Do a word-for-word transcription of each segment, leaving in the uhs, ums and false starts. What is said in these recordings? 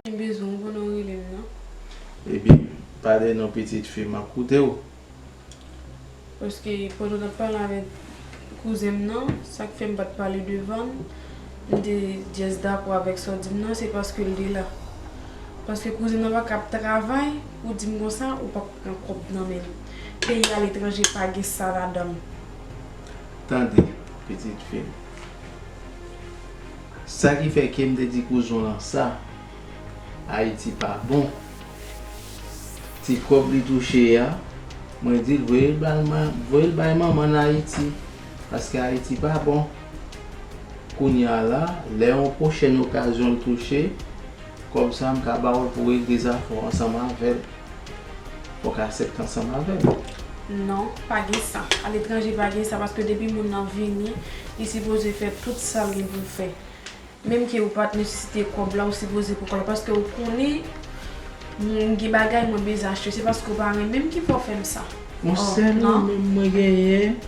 Mwen bezwen w, ou konnen w rele m nan. Ebyen, pale non pitit fi, m ap koute w. Paske pandan w t ap pale avèk kouzen m nan, sa k fè m pa t pale devan l, m te just dakò avèk sa w di m nan, se paske l te la. Paske kouzen m nan pa ka ap travay, ou di m konsa, ou p ap pran kòb nan men l. Peyi aletranje pa gen sa ladan l. Tande, pitit fi m. Sa ki fè ke m te di kouzen w lan sa, Ayiti pa bon. Ti kòb li touche a, mwen di l voye l bay man-, voye l bay manman l Ayiti, paske Ayiti pa bon. Kounye a la, lè yon pwochèn okazyon l touche, kòb sa a m ka ba w l pou w regle zafè w ansanm avè l. Fò w ka aksepte ansanm avè l. Non, pa gen sa. Aletranje pa gen sa, paske depi moun nan vini, li sipoze fè tout sa l gen pou l fè. Menm ke ou pa t nesesite kòb la, ou sipoze pran kòb la, paske ou konnen m gen bagay mwen bezwen achte. Se paske ou pa renmen m ki fè w fè m sa. Yon sèl ou menm mwen genyen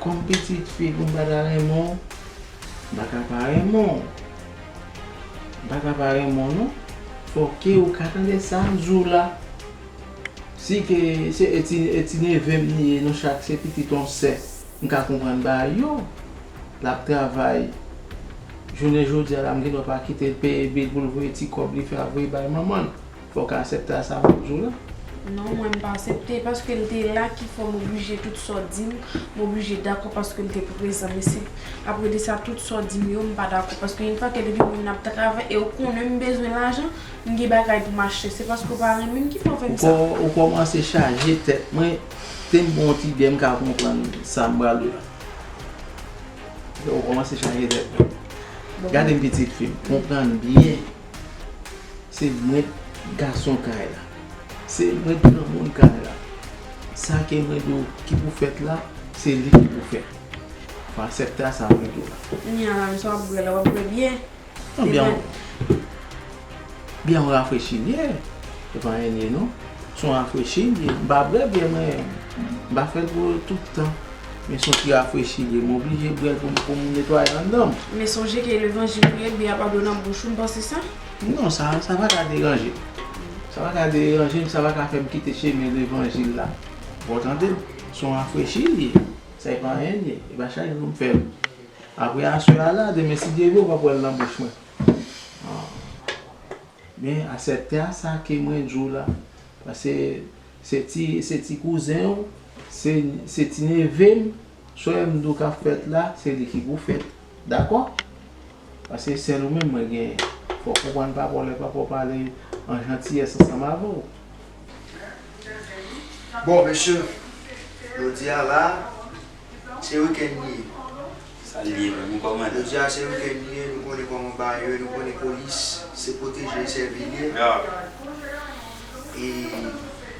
kòm pitit fi pou m pa ta renmen w. M pa ka pa renmen w. M pa ka pa renmen w non. Fòke ou ka tande sa m di w la. Si ke se e ti, e ti neve m li ye, nou chak se pitit yon sè, m ka konprann bagay yo. L ap travay. Jounen jodi a la, m gendwa pa kite l peye bil pou l voye ti kòb li fè ap voye bay manman l. Fò w ka aksepte a sa m ap di w la. Non, mwen m pa aksepte, paske l te la ki fè m oblije tout sa w di m, m oblije dakò paske l te prezan. Men se apre de sa, tout sa w di m yo, m pa dakò. Paske yon fwa ke depi moun nan ap travay e ou konnen m bezwen lajan, m gen bagay pou m achte. Se paske ou pa renmen m ki fè w fè m sa. Ou kò-, ou kòmanse chaje tèt mwen. Te m bon ti byen, m ka konprann sa m pral di w la. Ou kòmanse chaje tèt mwen. Gade m pitit fi m, konprann byen. Se mwen gason kay la. Se mwen granmoun kay la. Sa ke mwen di w ki pou fèt la, se li ki pou fèt. Fò aksepte a sa mwen di w la. Kounye a la, men sa w ap bwè la, w ap bwè byè. Non, byè, byè yon rafrechi l ye. Se pa anyen l ye non. Se yon rafrechi l ye. M pa bwè byè mwen. M pa fè l pou tout tan. Men se yon ti rafrechi l ye. M oblije bwè l pou m, pou m netwaye anndan m. Men sonje ke levanjil ou ye, byè a pa dwe nan bouch ou, m panse sa. Non, sa, sa pa ka deranje m. Sa pa ka deranje m, sa pa ka fè m kite chemen levanjil la. Bon, tande, se yon rafrechi l ye. Sa e pa anyen l ye. E pa chak jou m fè l. Apre aswè a la, demen si Dye vle, ou p ap wè l nan bouch mwen. Ah. Men aksepte a sa ke mwen di w la. Paske se ti, se ti kouzen w, se, se ti neve m, sa w wè m di w k ap fèt la, se li ki pou fèt. Dakò? Paske sèl ou menm mwen genyen. Fò w konprann papa w lè papa w pale an jantiyès ansanm avè w. Bon, mesye, jodi a la, se wikenn li ye. Sa l ye menm, wi, kòmandan? Jodi a, se wikenn li ye, nou konnen kòman bagay yo ye, nou konnen polis, se pwoteje e sèvi l ye. E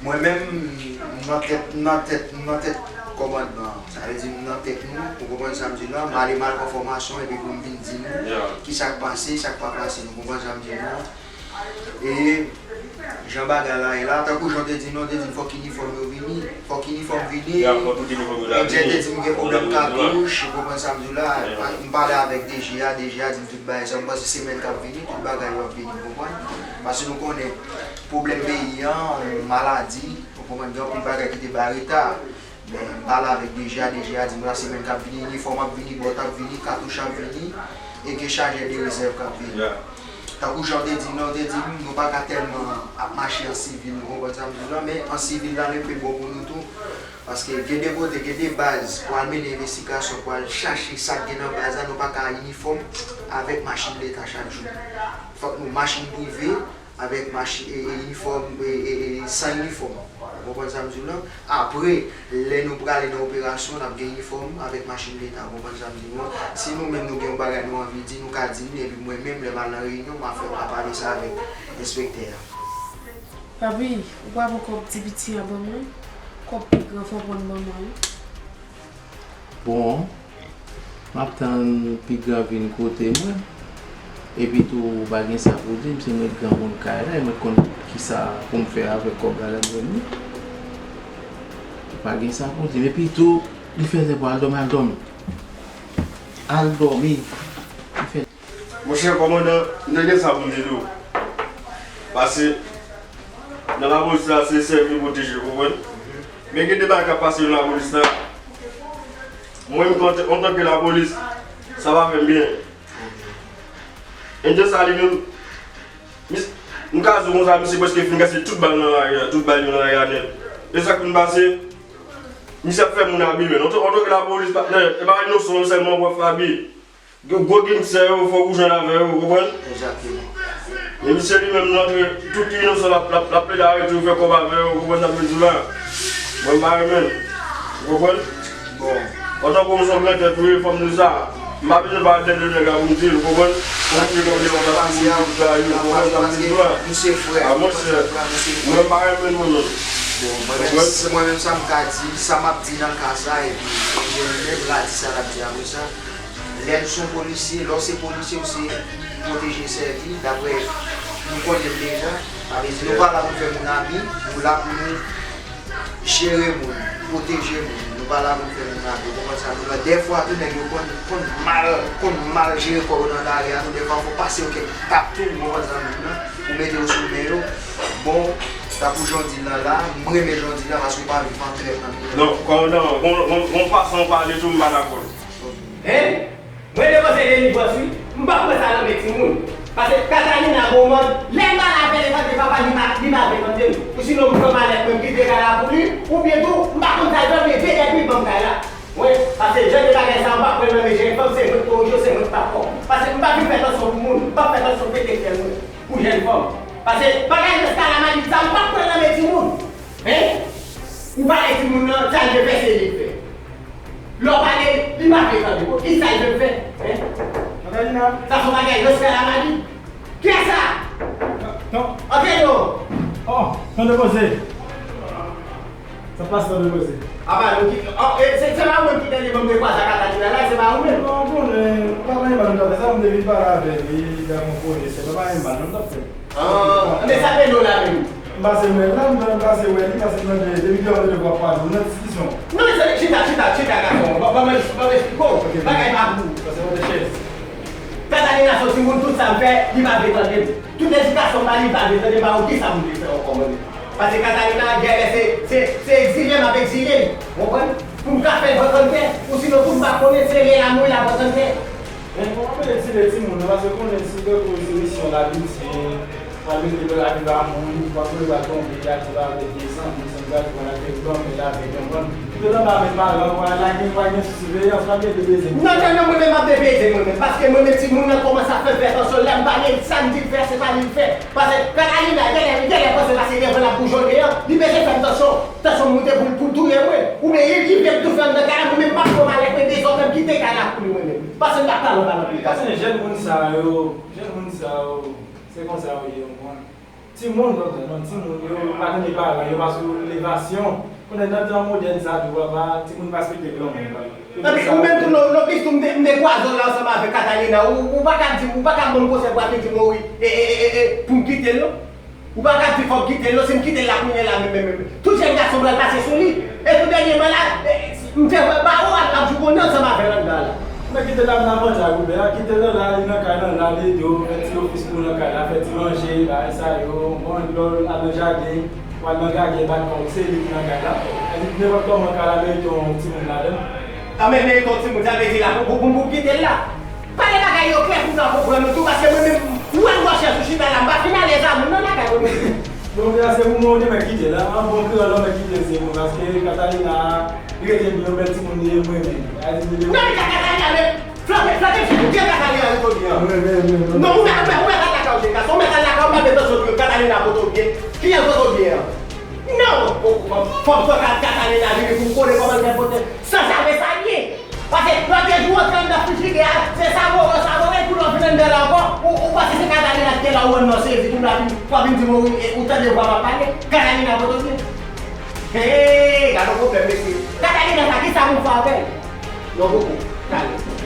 mwen menm, m nan tèt, m nan tèt, m nan tèt kòmandman an. Sa vle di m nan tèt nou, ou konprann sa m di la, m ale, m al pran fòmasyon, epi pou m vin di nou kisa k pase, sa k pa pase, nou konprann sa m di nou an. E jan bagay la ye la, tankou jan w te di nou, w te di n fòk inifòm yo vini, fòk inifòm vini. Mdye te di m gen pwoblèm katouch, ou konprann sa m di w la. M pale avèk DG a, DG a di m tout bagay sa, m panse semèn k ap vini, tout bagay yo ap vini, ou konprann? Paske nou konnen pwoblèm peyi an, maladi, ou konprann, gen anpil bagay ki te bay reta. Men m pale avèk DG a, DG a di m lasemèn k ap vini, inifòm ap vini, bòt ap vini, katouch ap vini, e gen chajè de rezèv k ap vini. Tankou jan w te di, non, w te di m, nou pa ka tèlman ap mache an sivil, nou konprann sa m di w la, men an sivil la menm pi bon pou nou tou. Paske gen de kote, gen de baz, pou al mennen envestigasyon, pou al chache sa k gen nan baz la, nou pa ka inifòm avèk machin leta chak jou. Fòk nou machin prive, avèk machi-, e, e, inifòm, e, e, e, san inifòm. Ou konprann sa m di w lan? Apre, lè nou prale nan operasyon, n ap gen inifòm avèk machin leta. Ou konprann sa m di w lan? Si nou menm nou gen yon bagay nou anvi di, nou ka di l, epi mwen menm, lè m al nan reyinyon, m a fè, m a pale sa avèk enspektè a. Papi, ou pa pran kòb ti piti a ban mwen? Kòb pi gran fò w pran ban mwen, wi. Bon, m ap tann pi gran vin kote mwen. Epi tou, ou pa gen sa pou di m, se mwen k granmoun kay la, e mwen k konn kisa pou m fè avèk kòb la lè m jwenn li. Ou pa gen sa pou di m. Epi tou, li fè lè pou al dòmi, al dòmi. Al dòmi. Li fè Monchè kòmandan, m te gen sa pou m di tou. Pase nan lapolis la, se sèvi, pwoteje, ou konprann? Men gen de bagay k ap pase nan lapolis la. Mwen menm, antanke lapolis, sa pa fè m byen. Endyen sa li menm, m ka di w konsa, misye prèske fin kase tout bal nan lari a, tout bal yo nan lari a nèt. E sa k fin pase, misye ap fè moun abiye, men antanke lapolis, patnè, e pa inosan yo sèlman w ap fè abiye. Gwo, gwo gangstè yo, fòk ou jwenn avè yo, ou konprann? Egzakteman. Men misye li menm, l antre, tout inosan, l ap, l ap, l ap plede arete yo, fè kòb avè yo, ou konprann sa m vle di w la? Mwen, m pa renmen l. Ou konprann? Bon. Antanke w se yon gran tèt, wi, fò m di w sa. M pa bezwen pale de nèg la pou m di l, ou konprann? Fò m di l kòm yon tèt pou m di l, ou konprann sa m vle di w la? Misye frè. A, monchè, mwen, m pa renmen l, mwen menm. Bon, mwen menm, mwen menm, sa m ka di, sa m ap di nan ka sa, epi enjenyè la di sa l ap di apre sa. Lè n se yon polisye, lè w se polisye, ou se pwoteje, sèvi, daprè nou konnen l deja. Sa vle di, nou pa la pou n fè moun abi, nou la pou nou jere moun, pwoteje moun. Nou pa la pou n fè moun abi, ou konprann sa m di w la? Dèfwa tou, nèg yo konn, konn mal, konn mal jere kò yo nan lari a tou, dèfwa fò w pase yo kèk tap tou, ou konprann sa m di w la? Ou mete yo sou men yo. Bon, tankou jan w di l la, m renmen jan w di l la, paske w pa viv an trèt nan mitan. Non, kòmandan, bon, bon, bon fason w pale tou, m pa dakò. Hein? Mwen depoze delivrans wi. M p ap pran sa nan men timoun. Pase Catalina gon mòd, lè m pale avè l, li tande papa, li pa, li pa vle tande m. Ou sinon m pran malèt mwen, m kite kay la pou li, oubyen tou, m pa konn sa l fè, oubyen veye pi ban m kay la. Wi, pase jan de bagay sa, m p ap pran nan men jèn fanm, se mwen k korije w, se mwen k pa fò. Pase m pa vin fè tansyon pou moun, m p ap fè tansyon pete fyèl mwen pou jèn fanm. Pase bagay nan skala malit sa, m p ap pran nan men timoun. Hein? Ou pale timoun nan, sa l vle fè, se li l fè. Lè w pale, li pa vle tande. Bon, kisa l vle fè? Hein? Katalina. Sa se yon bagay nan skala malit. Kiyès sa? Non. Antre non. Oh, non depoze. Sa pase non depoze. Apa nou ki, oh, e, se, se pa ou menm ki dènye moun te kwaze ak Katalina la, se pa ou menm? Non, bon, e, pa gen mal, m t ap fè sa, m te vin pale avè l, e, li t ap yon koze, se pa gen mal, non, m t ap fè. Ah, men sa te nou la menm. M pase wè l la, m pase wè li, pase tande, depi lè w tande vwa pa nou nan diskisyon. Non, se chita, chita, chita, gason. Ban, ban, ban, ban m esplike w. Ok. Bagay pa pou ou. Pase mande chèz. Katalina se yon timoun, tout sa m fè, li pa vle tande m. Tout edikasyon m ba li, li pa vle tande m, pa wè kisa m vle fè ankò mwen menm. Pase Katalina, genlè se, se, se egzile m ap egzile l. Ou konprann? Pou m ka fè l vagante, ou sinon pou m pa konnen se lè l a mouri l ap vagante. Men kòman mete ti, ti moun nan, paske konnen si tankou se misyon l abitye, pral mete l lavi pa moun, w ap wè l pral tonbe, l ap di l avèk de zanmi, zanmi pral pran l avèk granmè l avèk, ou konprann? Kite l anba men paran, w a la gen, w a gen sou siveyans, w ap gen de bezwen. Non, non, non, mwen menm m ap de bezwen mwen menm, paske mwen menm timoun nan kòmanse ap fè m fè atansyon, lè m pa gen sa m di l fè, se pa li l fè. Paske Katalina, genlè, genlè panse pase devan l ap boujonnen an, li bezwen fè m tansyon, tansyon moute pou l, pou l touye mwen. Oubyen li, li vle m toufe anndan kay la, mwen menm m ap pran malèt mwen, dezòd mwen, m kite kay la pou li mwen menm. Paske m pa pral anba nan pye. Paske jèn moun sa yo, jèn moun sa yo, se konsa yo ye, w konprann? Timoun, non, non, timoun yo pa tande paran yo, pa sou elevasyon. Konnen nan tan modèn sa tou, papa, timoun pa respekte granmoun. Epi ou menm tou, non, non, plis tou, m te, m te kwaze w la ansanm avèk Katalina. Ou, ou pa ka di, ou pa ka ban m konsèy pou al vin di m, wi, e, e, e, e, e, pou m kite l, non. Ou pa ka di fò m kite l, non, si m kite l la kounye a la, menm, menm, menm. Tout jèn gason pral pase sou li. E tou dènyèman la, e, m te wè Bawo ap, ap jougonnen ansanm avè l anndan la. Men kite l ap nan avantaj, Woubè, kite l la, li nan kay lan, l al ede w, fè ti ofis pou w nan kay la, fè ti manje, bagay sa yo, bon, lè w al nan jaden, w al nan gagè, bat kòk, se li ki nan kay la. Epi nenpòt kòman kay la merite yon timoun ladan l. Anben, merite yon timoun, sa vle di la, pou, pou, pou, pou kite l la. Pale bagay yo klè pou m ka konprann ou tou, paske mwen menm, ou wè m bò chèz ou chita la, m pa fin alèz a moun nan lakay mwen menm. Bon, men se pou mwen, ou te mèt kite l, an bon kreyòl, ou mèt kite l, se bon, paske Katalina, li rete yon bèl timoun, li renmen. Li renmen. Non, li ka Katalina, men flanke, flanke, se pou byen Katalina, li kote an. Wi, wi, wi, wi. Non, ou mèt, ou mèt, ou mèt al lakay ou, Jeka. Si ou mèt al lakay ou, m pa bezwen sot, Katalina pote w byen. Kiyès pote w byen an? Non, fò, fò, fò Ka-, Katalina vini pou m konnen kòman l fè pote. San save sa l ye. Pase lòt jou w antre anndan frijidè a, se savo, savo, epi lè w vin anndan la ankò, ou, ou panse se Katalina ki te la, ou wè m nan sezi, tou la vin, w ap vin di m, wi, e, ou tande vwa m ap pale, Katalina pote w byen. Hey, gade yon pwoblèm, mesye. Katalina sa, kisa pou m fè avè l? Non, poko. Talè.